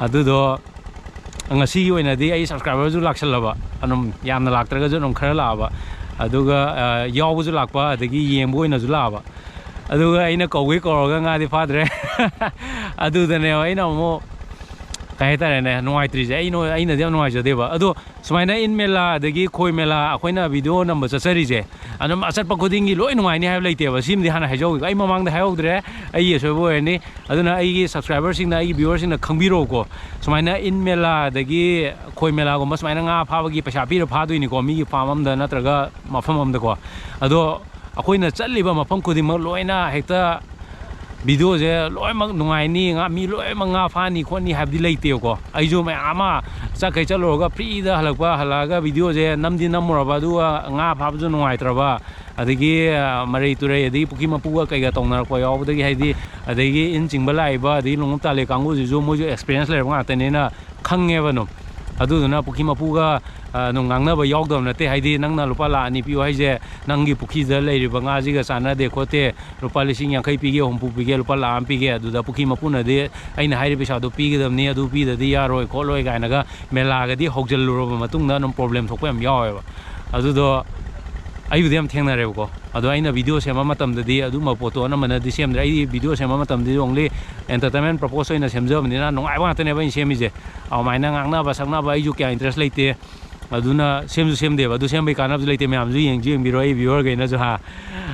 ꯑꯗꯨꯗꯣ ꯉꯁꯤꯒꯤ ꯑꯣꯏꯅꯗꯤ ꯑꯩ ꯁꯕꯁꯀ꯭ꯔꯥꯏꯕꯔꯁꯨ ꯂꯥꯛꯁꯜꯂꯕ, ꯑꯗꯨꯝ ꯌꯥꯝꯅ ꯂꯥꯛꯇ꯭ꯔꯒꯁꯨ ꯑꯗꯨꯝ ꯈꯔ ꯂꯥꯛꯑꯕ, ꯑꯗꯨꯒ, ꯑ, ꯌꯥꯎꯕꯁꯨ ꯂꯥꯛꯄ, ꯑꯗꯒꯤ ꯌꯦꯡꯕ ꯑꯣꯏꯅꯁꯨ ꯂꯥꯛꯑꯕ꯫ ꯑꯗꯨꯒ ꯑꯩꯅ ꯀꯧꯒꯦ ꯀꯧꯔꯒ ꯉꯥꯗꯤ ꯐꯥꯗ꯭ꯔꯦ꯫ ꯑꯗꯨꯗꯅꯦꯕ ꯑꯩꯅ ꯑꯃꯨꯛ, ꯀꯩ ꯍꯥꯏꯇꯥꯔꯦꯅꯦ, ꯅꯨꯡꯉꯥꯏꯇ꯭ꯔꯤꯁꯦ꯫ ꯑꯩ ꯅꯨꯡ-, ꯑꯩꯅꯗꯤ ꯌꯥꯝ ꯅꯨꯡꯉꯥꯏꯖꯗꯦꯕ꯫ ꯑꯗꯣ ꯁꯨꯃꯥꯏꯅ ꯏꯟ ꯃꯦꯂꯥ ꯑꯗꯒꯤ ꯈꯣꯏ ꯃꯦꯂꯥ ꯑꯩꯈꯣꯏꯅ ꯚꯤꯗꯤꯑꯣ ꯅꯝꯕ ꯆꯠꯆꯔꯤꯁꯦ, ꯑꯗꯨꯝ ꯑꯆꯠꯄ ꯈꯨꯗꯤꯡꯒꯤ ꯂꯣꯏ ꯅꯨꯡꯉꯥꯏꯅꯤ ꯍꯥꯏꯕ ꯂꯩꯇꯦꯕ꯫ ꯁꯤꯃꯗꯤ ꯍꯥꯟꯅ ꯍꯥꯏꯖꯍꯧꯒꯦꯀꯣ, ꯑꯩ ꯃꯃꯥꯡꯗ ꯍꯥꯏꯍꯧꯗ꯭ꯔꯦ, ꯑꯩꯒꯤ ꯑꯁꯣꯏꯕ ꯑꯣꯏꯔꯅꯤ꯫ ꯑꯗꯨꯅ ꯑꯩꯒꯤ ꯁꯕꯁꯀ꯭ꯔꯥꯏꯕꯔꯁꯤꯡꯅ, ꯑꯩꯒꯤ ꯚ꯭ꯌꯨꯋꯔꯁꯤꯡꯅ ꯈꯪꯕꯤꯔꯛꯎꯀꯣ, ꯁꯨꯃꯥꯏꯅ ꯏꯟ ꯃꯦꯂꯥ ꯑꯗꯒꯤ ꯈꯣꯏ ꯃꯦꯂꯥꯒꯨꯝꯕ ꯁꯨꯃꯥꯏꯅ ꯉꯥ ꯐꯥꯕꯒꯤ ꯄꯩꯁꯥ ꯄꯤꯔ ꯐꯥꯗꯣꯏꯅꯤꯀꯣ, ꯃꯤꯒꯤ ꯐꯥꯝ ꯑꯝꯗ ꯅꯠꯇ꯭ꯔꯒ ꯃꯐꯝ ꯑꯝꯗꯀꯣ꯫ ꯑꯗꯣ ꯑꯩꯈꯣꯏꯅ ꯆꯠꯂꯤꯕ ꯃꯐꯝ ꯈꯨꯗꯤꯡꯃꯛ ꯂꯣꯏꯅ ꯍꯦꯛꯇ ꯚꯤꯗꯤꯑꯣꯁꯦ ꯂꯣꯏꯅꯃꯛ ꯅꯨꯡꯉꯥꯏꯅꯤ, ꯉꯥ, ꯃꯤ ꯂꯣꯏꯅꯃꯛ ꯉꯥ ꯐꯥꯅꯤ ꯈꯣꯠꯅꯤ ꯍꯥꯏꯕꯗꯤ ꯂꯩꯇꯦꯕꯀꯣ꯫ ꯑꯩꯁꯨ ꯃꯌꯥꯝ ꯑꯃ ꯆꯠꯈꯩ ꯆꯠꯂꯨꯔꯒ ꯐ꯭ꯔꯤꯗ ꯍꯜꯂꯛꯄ, ꯍꯜꯂꯛꯑꯒ ꯚꯤꯗꯤꯑꯣꯁꯦ ꯅꯝꯗꯤ ꯅꯝꯃꯨꯔꯕ, ꯑꯗꯨꯒ ꯉꯥ ꯐꯥꯕꯁꯨ ꯅꯨꯡꯉꯥꯏꯇ꯭ꯔꯕ, ꯑꯗꯒꯤ, ꯑ, ꯃꯔꯩ ꯇꯨꯔꯩ, ꯑꯗꯒꯤ ꯄꯨꯈ꯭ꯔꯤ ꯃꯄꯨꯒ ꯀꯩꯒ ꯇꯧꯅꯔꯛꯄ ꯌꯥꯎꯕꯗꯒꯤ, ꯍꯥꯏꯗꯤ, ꯑꯗꯒꯤ ꯏꯟ ꯆꯤꯡꯕ ꯂꯥꯛꯏꯕ, ꯑꯗꯒꯤ ꯂꯣꯡꯎꯞ ꯇꯥꯜꯂꯤ ꯀꯥꯡꯕꯨꯁꯤꯁꯨ ꯃꯣꯏꯁꯨ ꯑꯦꯛꯁꯄꯤꯔꯤꯌꯦꯟꯁ ꯂꯩꯔꯕ ꯉꯥꯛꯇꯅꯤꯅ ꯈꯪꯉꯦꯕ ꯑꯗꯨꯝ꯫ ꯑꯗꯨꯗꯨꯅ ꯄꯨꯈ꯭ꯔꯤ ꯃꯄꯨꯒ, ꯑ, ꯑꯗꯨꯝ ꯉꯥꯡꯅꯕ ꯌꯥꯎꯗꯕ ꯅꯠꯇꯦ꯫ ꯍꯥꯏꯗꯤ, ꯅꯪꯅ ꯂꯨꯄꯥ ꯂꯥꯈ ꯑꯅꯤ ꯄꯤꯌꯨ ꯍꯥꯏꯁꯦ, ꯅꯪꯒꯤ ꯄꯨꯈ꯭ꯔꯤꯗ ꯂꯩꯔꯤꯕ ꯉꯥꯁꯤꯒ ꯆꯥꯟꯅꯗꯦ ꯈꯣꯠꯇꯦ, ꯂꯨꯄꯥ ꯂꯤꯁꯤꯡ ꯌꯥꯡꯈꯩ ꯄꯤꯒꯦ, ꯍꯨꯝꯐꯨ ꯄꯤꯒꯦ, ꯂꯨꯄꯥ ꯂꯥꯈ ꯑꯃ ꯄꯤꯒꯦ, ꯑꯗꯨꯗ ꯄꯨꯈ꯭ꯔꯤ ꯃꯄꯨꯅꯗꯤ ꯑꯩꯅ ꯍꯥꯏꯔꯤꯕ ꯄꯩꯁꯥꯗꯣ ꯄꯤꯒꯗꯕꯅꯤ, ꯑꯗꯨ ꯄꯤꯗꯗꯤ ꯌꯥꯔꯣꯏ ꯈꯣꯠꯂꯣꯏ ꯀꯥꯏꯅꯒ ꯃꯦꯂꯥꯒꯗꯤ ꯍꯧꯖꯤꯜꯂꯨꯔꯕ ꯃꯇꯨꯡꯗ ꯑꯗꯨꯝ ꯄ꯭ꯔꯣꯕ꯭ꯂꯦꯝ ꯊꯣꯛꯄ ꯌꯥꯝ ꯌꯥꯎꯋꯦꯕ꯫ ꯑꯗꯨꯗꯣ ꯑꯩꯕꯨꯗꯤ ꯌꯥꯝ ꯊꯦꯡꯅꯔꯦꯕꯀꯣ꯫ ꯑꯗꯣ ꯑꯩꯅ ꯚꯤꯗꯤꯑꯣ ꯁꯦꯝꯕ ꯃꯇꯝꯗꯗꯤ ꯑꯗꯨꯝꯕ ꯄꯣꯠꯇꯣ ꯑꯅꯝꯕꯅꯗꯤ ꯁꯦꯝꯗ꯭ꯔꯦ꯫ ꯑꯩꯗꯤ ꯚꯤꯗꯤꯑꯣ ꯁꯦꯝꯕ ꯃꯇꯝꯗꯗꯤ only entertainment purpose ꯑꯣꯏꯅ ꯁꯦꯝꯖꯕꯅꯤꯅ ꯅꯨꯡꯉꯥꯏꯕ ꯉꯥꯛꯇꯅꯦꯕ ꯑꯩꯅ ꯁꯦꯝꯃꯤꯁꯦ꯫ ꯑꯗꯨꯃꯥꯏꯅ ꯉꯥꯡꯅꯕ ꯁꯛꯅꯕ ꯑꯩꯁꯨ ꯀꯌꯥ interest ꯂꯩꯇꯦ꯫ ꯑꯗꯨꯅ ꯁꯦꯝꯁꯨ ꯁꯦꯝꯗꯦꯕ꯫ ꯑꯗꯨ ꯁꯦꯝꯕꯩ ꯀꯥꯟꯅꯕꯁꯨ ꯂꯩꯇꯦ꯫ ꯃꯌꯥꯝꯁꯨ ꯌꯦꯡꯁꯨ ꯌꯦꯡꯕꯤꯔꯣ, ꯑꯩ viewerꯈꯩꯅꯁꯨ ꯍꯥ꯫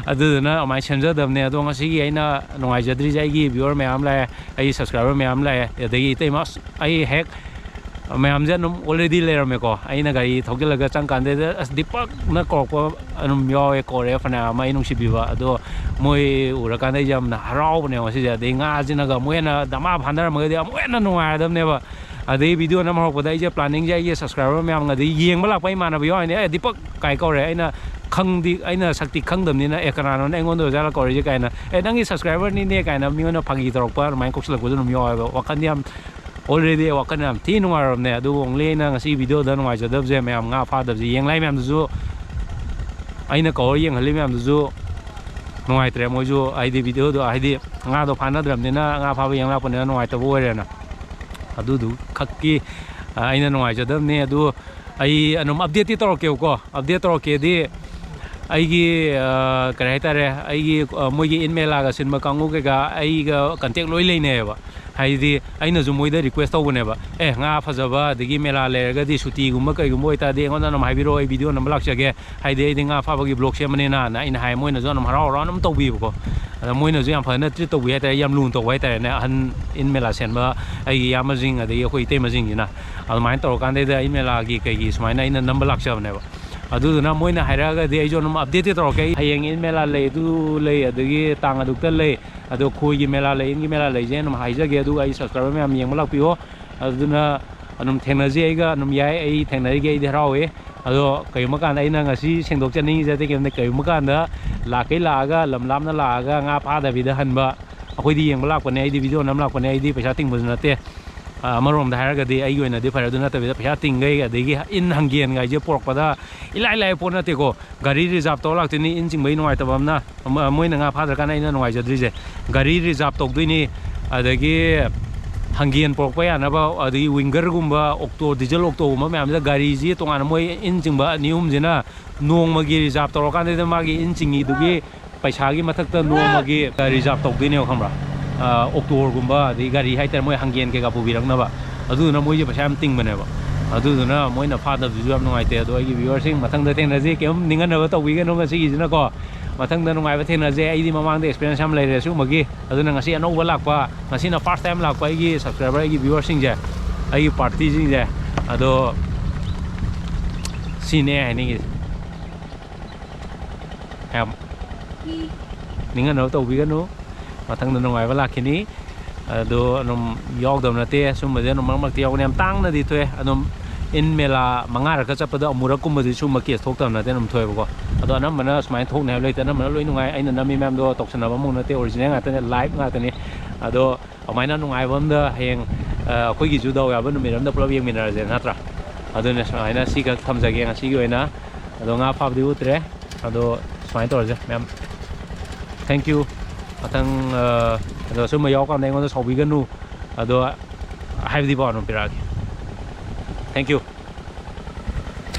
ꯑꯗꯨꯗꯨꯅ ꯑꯗꯨꯃꯥꯏꯅ ꯁꯦꯝꯖꯗꯕꯅꯦ꯫ ꯑꯗꯣ ꯉꯁꯤꯒꯤ ꯑꯩꯅ ꯅꯨꯡꯉꯥꯏꯖꯗ꯭ꯔꯤꯁꯦ ꯑꯩꯒꯤ viewer ꯃꯌꯥꯝ ꯂꯥꯛꯑꯦ, ꯑꯩꯒꯤ subscriber ꯃꯌꯥꯝ ꯂꯥꯛꯑꯦ, ꯑꯗꯒꯤ ꯏꯇꯩꯃ ꯑꯁ, ꯑꯩ ꯍꯦꯛ ꯃꯌꯥꯝꯁꯦ ꯑꯗꯨꯝ already ꯂꯩꯔꯝꯃꯦꯀꯣ꯫ ꯑꯩꯅ ꯒꯥꯔꯤ ꯊꯧꯖꯤꯜꯂꯒ ꯆꯪꯀꯥꯟꯗ ꯑꯁ ꯗꯤꯄꯛꯅ ꯀꯧꯔꯛꯄ ꯑꯗꯨꯝ ꯌꯥꯎꯋꯦ, ꯀꯧꯔꯛꯑꯦ ꯐꯅꯌꯥꯝ ꯑꯃ ꯑꯩ ꯅꯨꯡꯁꯤꯕꯤꯕ꯫ ꯑꯗꯣ ꯃꯣꯏ ꯎꯔꯀꯥꯟꯗ ꯑꯩꯁꯦ ꯌꯥꯝꯅ ꯍꯔꯥꯎꯕꯅꯦ ꯉꯁꯤꯁꯦ꯫ ꯑꯗꯩ ꯉꯥꯁꯤꯅꯒ ꯑꯃꯨꯛ ꯍꯦꯟꯅ ꯗꯃꯥ ꯐꯥꯅꯔꯝꯃꯒꯗꯤ ꯑꯃꯨꯛ ꯍꯦꯟꯅ ꯅꯨꯡꯉꯥꯏꯔꯗꯕꯅꯦꯕ꯫ ꯑꯗꯩ ꯚꯤꯗꯤꯑꯣ ꯅꯝ ꯍꯧꯔꯛꯄꯗ ꯑꯩꯁꯦ planningꯁꯦ ꯑꯩꯒꯤ subscriber ꯃꯌꯥꯝ, ꯑꯗꯩ ꯌꯦꯡꯕ ꯂꯥꯛꯄ ꯏꯃꯥꯟꯅꯕ ꯌꯥꯎꯔꯤꯅꯦ, "ꯑꯦ, ꯗꯤꯄꯛ" ꯀꯥꯏ ꯀꯧꯔꯦ꯫ ꯑꯩꯅ ꯈꯪꯗꯤ, ꯑꯩꯅ ꯁꯛꯇꯤ ꯈꯪꯗꯕꯅꯤꯅ, "ꯑꯦ, ꯀꯅꯥꯅꯣꯅꯦ ꯑꯩꯉꯣꯟꯗ ꯑꯣꯏꯖꯥꯠꯂ ꯀꯧꯔꯤꯁꯦ?" ꯀꯥꯏꯅ, "ꯑꯦ, ꯅꯪꯒꯤ subscriberꯅꯤꯅꯦ" ꯀꯥꯏꯅ ꯃꯤꯉꯣꯟꯗ ꯐꯥꯒꯤ ꯇꯧꯔꯛꯄ ꯑꯗꯨꯃꯥꯏꯅ ꯀꯧꯁꯤꯜꯂꯛꯄꯁꯨ ꯑꯗꯨꯝ ꯌꯥꯎꯋꯦꯕ꯫ ꯋꯥꯈꯜꯗꯤ ꯌꯥꯝ, already ꯋꯥꯈꯜ ꯌꯥꯝ ꯊꯤ ꯅꯨꯡꯉꯥꯏꯔꯕꯅꯦ꯫ ꯑꯗꯨꯕꯨ only ꯑꯩꯅ ꯉꯁꯤ ꯚꯤꯗꯤꯑꯣꯗ ꯅꯨꯡꯉꯥꯏꯖꯗꯕꯁꯦ ꯃꯌꯥꯝ ꯉꯥ ꯐꯥꯗꯕꯁꯦ, ꯌꯦꯡꯂꯥꯏ ꯃꯌꯥꯝꯗꯨꯁꯨ, ꯑꯩꯅ ꯀꯧꯔ ꯌꯦꯡꯍꯜꯂꯤ ꯃꯌꯥꯝꯗꯨꯁꯨ ꯅꯨꯡꯉꯥꯏꯇ꯭ꯔꯦ꯫ ꯃꯣꯏꯁꯨ ꯍꯥꯏꯗꯤ ꯚꯤꯗꯤꯑꯣꯗꯣ, ꯍꯥꯏꯗꯤ ꯉꯥꯗꯣ ꯐꯥꯅꯗ꯭ꯔꯕꯅꯤꯅ ꯉꯥ ꯐꯥꯕ ꯌꯦꯡ ꯂꯥꯛꯄꯅꯤꯅ ꯅꯨꯡꯉꯥꯏꯇꯕ ꯑꯣꯏꯔꯦꯅ꯫ ꯑꯗꯨꯗꯨ ꯈꯛꯀꯤ, ꯑ, ꯑꯩꯅ ꯅꯨꯡꯉꯥꯏꯖꯗꯕꯅꯦ꯫ ꯑꯗꯨ ꯑꯩ ꯑꯗꯨꯝ updateꯇꯤ ꯇꯧꯔꯛꯀꯦꯕꯀꯣ꯫ Update ꯇꯧꯔꯛꯀꯦꯗꯤ ꯑꯩꯒꯤ, ꯑ, ꯀꯔꯤ ꯍꯥꯏꯇꯥꯔꯦ, ꯑꯩꯒꯤ, ꯑ, ꯃꯣꯏꯒꯤ ꯏꯟ ꯃꯦꯂꯥꯒ ꯁꯤꯟꯕ ꯀꯥꯡꯕꯨ ꯀꯩꯀꯥ ꯑꯩꯒ contact ꯂꯣꯏ ꯂꯩꯅꯩꯌꯦꯕ꯫ ꯍꯥꯏꯗꯤ ꯑꯩꯅꯁꯨ ꯃꯣꯏꯗ request ꯇꯧꯕꯅꯦꯕ, "ꯑꯦ, ꯉꯥ ꯐꯖꯕ ꯑꯗꯒꯤ ꯃꯦꯂꯥ ꯂꯩꯔꯒꯗꯤ ꯁꯨꯇꯤꯒꯨꯝꯕ ꯀꯩꯒꯨꯝꯕ ꯑꯣꯏꯇꯥꯔꯗꯤ ꯑꯩꯉꯣꯟꯗ ꯑꯗꯨꯝ ꯍꯥꯏꯕꯤꯔꯛꯑꯣ, ꯑꯩ ꯚꯤꯗꯤꯑꯣ ꯅꯝꯕ ꯂꯥꯛꯆꯒꯦ꯫ ꯍꯥꯏꯗꯤ ꯑꯩꯗꯤ ꯉꯥ ꯐꯥꯕꯒꯤ vlog ꯁꯦꯝꯕꯅꯤꯅ"ꯅ ꯑꯩꯅ ꯍꯥꯏ꯫ ꯃꯣꯏꯅꯁꯨ ꯑꯗꯨꯝ ꯍꯔꯥꯎ ꯍꯔꯥꯎꯅ ꯑꯗꯨꯝ ꯇꯧꯕꯤꯌꯦꯕꯀꯣ꯫ ꯑꯗ ꯃꯣꯏꯅꯁꯨ ꯌꯥꯝ ꯐꯖꯅ treat ꯇꯧꯕꯤ ꯍꯥꯏꯇꯥꯔꯦ, ꯌꯥꯝ ꯂꯨꯅ ꯇꯧꯕ ꯍꯥꯏꯇꯥꯔꯦꯅꯦ꯫ ꯑꯍꯟ ꯏꯟ ꯃꯦꯂꯥ ꯁꯦꯝꯕ ꯑꯩꯒꯤ ꯏꯌꯥꯝꯕꯁꯤꯡ ꯑꯗꯒꯤ ꯑꯩꯈꯣꯏ ꯏꯇꯩꯃꯁꯤꯡꯁꯤꯅ ꯑꯗꯨꯃꯥꯏꯅ ꯇꯧꯔꯀꯥꯟꯗꯩꯗ ꯏꯟ ꯃꯦꯂꯥꯒꯤ ꯀꯩꯒꯤ ꯁꯨꯃꯥꯏꯅ ꯑꯩꯅ ꯅꯝꯕ ꯂꯥꯛꯆꯕꯅꯦꯕ꯫ ꯑꯗꯨꯗꯨꯅ ꯃꯣꯏꯅ ꯍꯥꯏꯔꯛꯑꯒꯗꯤ ꯑꯩꯁꯨ ꯑꯗꯨꯝ ꯑꯞꯗꯦꯠꯇꯤ ꯇꯧꯔꯛꯀꯦ꯫ ꯑꯩ ꯍꯌꯦꯡ ꯏꯟ ꯃꯦꯂꯥ ꯂꯩ, ꯑꯗꯨ ꯂꯩ, ꯑꯗꯒꯤ ꯇꯥꯡ ꯑꯗꯨꯛꯇ ꯂꯩ, ꯑꯗꯣ ꯈꯣꯏꯒꯤ ꯃꯦꯂꯥ ꯂꯩ, ꯏꯟꯒꯤ ꯃꯦꯂꯥ ꯂꯩꯁꯦ ꯑꯗꯨꯝ ꯍꯥꯏꯖꯒꯦ꯫ ꯑꯗꯨꯒ ꯑꯩ ꯁꯕꯁꯀ꯭ꯔꯥꯏꯕꯔ ꯃꯌꯥꯝ ꯌꯦꯡꯕ ꯂꯥꯛꯄꯤꯌꯣ꯫ ꯑꯗꯨꯅ ꯑꯗꯨꯝ ꯊꯦꯡꯅꯁꯤ, ꯑꯩꯒ ꯑꯗꯨꯝ ꯌꯥꯏ, ꯑꯩ ꯊꯦꯡꯅꯔꯤꯒꯦ, ꯑꯩꯗꯤ ꯍꯔꯥꯎꯋꯦ꯫ ꯑꯗꯣ ꯀꯔꯤꯒꯨꯝꯕ ꯀꯥꯟꯗ ꯑꯩꯅ ꯉꯁꯤ ꯁꯦꯡꯗꯣꯛꯆꯅꯤꯡꯉꯤꯁꯦ ꯑꯇꯩ ꯀꯩꯝꯇ, ꯀꯔꯤꯒꯨꯝꯕ ꯀꯥꯟꯗ ꯂꯥꯛꯀꯩ ꯂꯥꯛꯑꯒ ꯂꯝ ꯂꯥꯞꯅ ꯂꯥꯛꯑꯒ ꯉꯥ ꯐꯥꯗꯕꯤꯗ ꯍꯟꯕ, ꯑꯩꯈꯣꯏꯗꯤ ꯌꯦꯡꯕ ꯂꯥꯛꯄꯅꯦ, ꯑꯩꯗꯤ ꯚꯤꯗꯤꯑꯣ ꯅꯝ ꯂꯥꯛꯄꯅꯦ, ꯑꯩꯗꯤ ꯄꯩꯁꯥ ꯇꯤꯡꯕꯁꯨ ꯅꯠꯇꯦ꯫ ꯑ, ꯑꯃꯔꯣꯝꯗ ꯍꯥꯏꯔꯒꯗꯤ ꯑꯩꯒꯤ ꯑꯣꯏꯅꯗꯤ ꯐꯔꯦ꯫ ꯑꯗꯨ ꯅꯠꯇꯕꯤꯗ ꯄꯩꯁꯥ ꯇꯤꯡꯈꯩ, ꯑꯗꯒꯤ ꯏꯟ ꯍꯪꯒꯦꯟꯒꯥꯏꯁꯦ ꯄꯨꯔꯛꯄꯗ ꯏꯂꯥꯏ ꯂꯥꯏꯕ ꯄꯣꯠ ꯅꯠꯇꯦꯀꯣ꯫ ꯒꯥꯔꯤ ꯔꯤꯖꯥꯞ ꯇꯧꯔ ꯂꯥꯛꯇꯣꯏꯅꯤ, ꯏꯟ ꯆꯤꯡꯕꯒꯤ ꯅꯨꯡꯉꯥꯏꯇꯕ ꯑꯃꯅ꯫ ꯑꯃ-, ꯃꯣꯏꯅ ꯉꯥ ꯐꯥꯗ꯭ꯔꯀꯥꯟꯗ ꯑꯩꯅ ꯅꯨꯡꯉꯥꯏꯖꯗ꯭ꯔꯤꯁꯦ꯫ ꯒꯥꯔꯤ ꯔꯤꯖꯥꯞ ꯇꯧꯗꯣꯏꯅꯤ, ꯑꯗꯒꯤ ꯍꯪꯒꯦꯟ ꯄꯨꯔꯛꯄ ꯌꯥꯅꯕ, ꯑꯗꯒꯤ ꯋꯤꯡꯒꯔꯒꯨꯝꯕ, ꯑꯣꯛꯇꯣ, ꯗꯤꯖꯜ ꯑꯣꯛꯇꯣꯒꯨꯝꯕ ꯃꯌꯥꯝꯁꯤꯗ ꯒꯥꯔꯤꯁꯤ ꯇꯣꯉꯥꯟꯅ ꯃꯣꯏ ꯏꯟ ꯆꯤꯡꯕ ꯑꯅꯤ ꯑꯍꯨꯝꯁꯤꯅ ꯅꯣꯡꯃꯒꯤ ꯔꯤꯖꯥꯞ ꯇꯧꯔꯀꯥꯟꯗ ꯃꯥꯒꯤ ꯏꯟ ꯆꯤꯡꯉꯤꯗꯨꯒꯤ ꯄꯩꯁꯥꯒꯤ ꯃꯊꯛꯇ ꯅꯣꯡꯃꯒꯤ ꯔꯤꯖꯥꯞ ꯇꯧꯗꯣꯏꯅꯦꯕ, ꯈꯪꯕ꯭ꯔꯥ? ꯑ, ꯑꯣꯛꯇꯣꯒꯨꯝꯕ, ꯑꯗꯩ ꯒꯥꯔꯤ ꯍꯥꯏꯇꯥꯔꯦ, ꯃꯣꯏ ꯍꯪꯒꯦꯟ ꯀꯩꯀꯥ ꯄꯨꯕꯤꯔꯛꯅꯕ꯫ ꯑꯗꯨꯗꯨꯅ ꯃꯣꯏꯁꯦ ꯄꯩꯁꯥ ꯌꯥꯝ ꯇꯤꯡꯕꯅꯦꯕ꯫ ꯑꯗꯨꯗꯨꯅ ꯃꯣꯏꯅ ꯐꯥꯗꯕꯗꯨꯁꯨ ꯌꯥꯝ ꯅꯨꯡꯉꯥꯏꯇꯦ꯫ ꯑꯗꯣ ꯑꯩꯒꯤ ꯚ꯭ꯌꯨꯋꯔꯁꯤꯡ, ꯃꯊꯪꯗ ꯊꯦꯡꯅꯁꯤ꯫ ꯀꯩꯝ ꯅꯤꯡꯍꯟꯅꯕ ꯇꯧꯕꯤꯒꯅꯨ ꯉꯁꯤꯒꯤꯁꯤꯅꯀꯣ꯫ ꯃꯊꯪꯗ ꯅꯨꯡꯉꯥꯏꯕ ꯊꯦꯡꯅꯁꯦ꯫ ꯑꯩꯗꯤ ꯃꯃꯥꯡꯗ ꯑꯦꯛꯁꯄꯤꯔꯤꯌꯦꯟꯁ ꯌꯥꯝ ꯂꯩꯔꯦ ꯁꯤꯒꯨꯝꯕꯒꯤ꯫ ꯑꯗꯨꯅ ꯉꯁꯤ ꯑꯅꯧꯕ ꯂꯥꯛꯄ, ꯉꯁꯤꯅ ꯐꯥꯔꯁ ꯇꯥꯏꯝ ꯂꯥꯛꯄ ꯑꯩꯒꯤ ꯁꯕꯁꯀ꯭ꯔꯥꯏꯕꯔ, ꯑꯩꯒꯤ ꯚ꯭ꯌꯨꯋꯔꯁꯤꯡꯁꯦ, ꯑꯩꯒꯤ ꯄꯥꯔꯇꯤꯁꯤꯡꯁꯦ, ꯑꯗꯣ ꯁꯤꯅꯦ ꯍꯥꯏꯅꯤꯡꯉꯤꯁꯦ꯫ ꯌꯥꯝ ꯅꯤꯡꯍꯟꯅꯕ ꯇꯧꯕꯤꯒꯅꯨ꯫ ꯃꯊꯪꯗ ꯅꯨꯡꯉꯥꯏꯕ ꯂꯥꯛꯈꯤꯅꯤ꯫ ꯑꯗꯣ ꯑꯗꯨꯝ ꯌꯥꯎꯗꯕ ꯅꯠꯇꯦ, ꯁꯨꯝꯕꯁꯦ ꯑꯗꯨꯝ ꯃꯔꯛ ꯃꯔꯛꯇ ꯌꯥꯎꯒꯅꯤ꯫ ꯌꯥꯝ ꯇꯥꯡꯅꯗꯤ ꯊꯣꯛꯑꯦ꯫ ꯑꯗꯨꯝ ꯏꯟ ꯃꯦꯂꯥ ꯃꯉꯥꯔꯛꯀ ꯆꯠꯄꯗ ꯑꯃꯨꯔꯛꯀꯨꯝꯕꯗꯤ ꯁꯨꯝꯕ ꯀꯦꯁ ꯊꯣꯛꯇꯕ ꯅꯠꯇꯦ, ꯑꯗꯨꯝ ꯊꯣꯛꯑꯦꯕꯀꯣ꯫ ꯑꯗꯣ ꯑꯅꯝꯕꯅ ꯁꯨꯃꯥꯏꯅ ꯊꯣꯛꯅꯤ ꯍꯥꯏꯕ ꯂꯩꯇꯦ꯫ ꯑꯅꯝꯕꯅ ꯂꯣꯏ ꯅꯨꯡꯉꯥꯏ꯫ ꯑꯩꯅ ꯅꯝꯃꯤ ꯃꯌꯥꯝꯗꯣ ꯇꯧꯁꯟꯅꯕ ꯑꯃꯨꯛ ꯅꯠꯇꯦ, ꯑꯣꯔꯤꯖꯤꯅꯦꯜ ꯉꯥꯛꯇꯅꯦ, ꯂꯥꯏꯚ ꯉꯥꯛꯇꯅꯤ꯫ ꯑꯗꯣ ꯑꯗꯨꯃꯥꯏꯅ ꯅꯨꯡꯉꯥꯏꯕ ꯑꯝꯗ ꯍꯌꯦꯡ, ꯑ, ꯑꯩꯈꯣꯏꯒꯤꯁꯨ ꯗꯥꯎ ꯌꯥꯕ ꯅꯨꯃꯤꯠ ꯑꯝꯗ ꯄꯨꯂꯞ ꯌꯦꯡꯃꯤꯟꯅꯔꯁꯦ, ꯅꯠꯇ꯭ꯔꯥ? ꯑꯗꯨꯅ ꯁꯨꯃꯥꯏꯅ ꯁꯤꯈꯛ ꯊꯝꯖꯒꯦ ꯉꯁꯤꯒꯤ ꯑꯣꯏꯅ꯫ ꯑꯗꯣ ꯉꯥ ꯐꯥꯕꯗꯤ ꯎꯠꯇ꯭ꯔꯦ꯫ ꯑꯗꯣ ꯁꯨꯃꯥꯏꯅ ꯇꯧꯔꯁꯦ ꯃꯌꯥꯝ꯫ Thank you꯫ ꯃꯊꯪ, ꯑ, ꯑꯗꯣ ꯁꯨꯝꯕ ꯌꯥꯎꯔꯀꯥꯟꯗ ꯑꯩꯉꯣꯟꯗ ꯁꯥꯎꯕꯤꯒꯅꯨ꯫ ꯑꯗꯣ ꯍꯥꯏꯕꯗꯤ ꯄꯥꯎ ꯑꯗꯨꯝ ꯄꯤꯔꯛꯑꯒꯦ꯫ Thank you꯫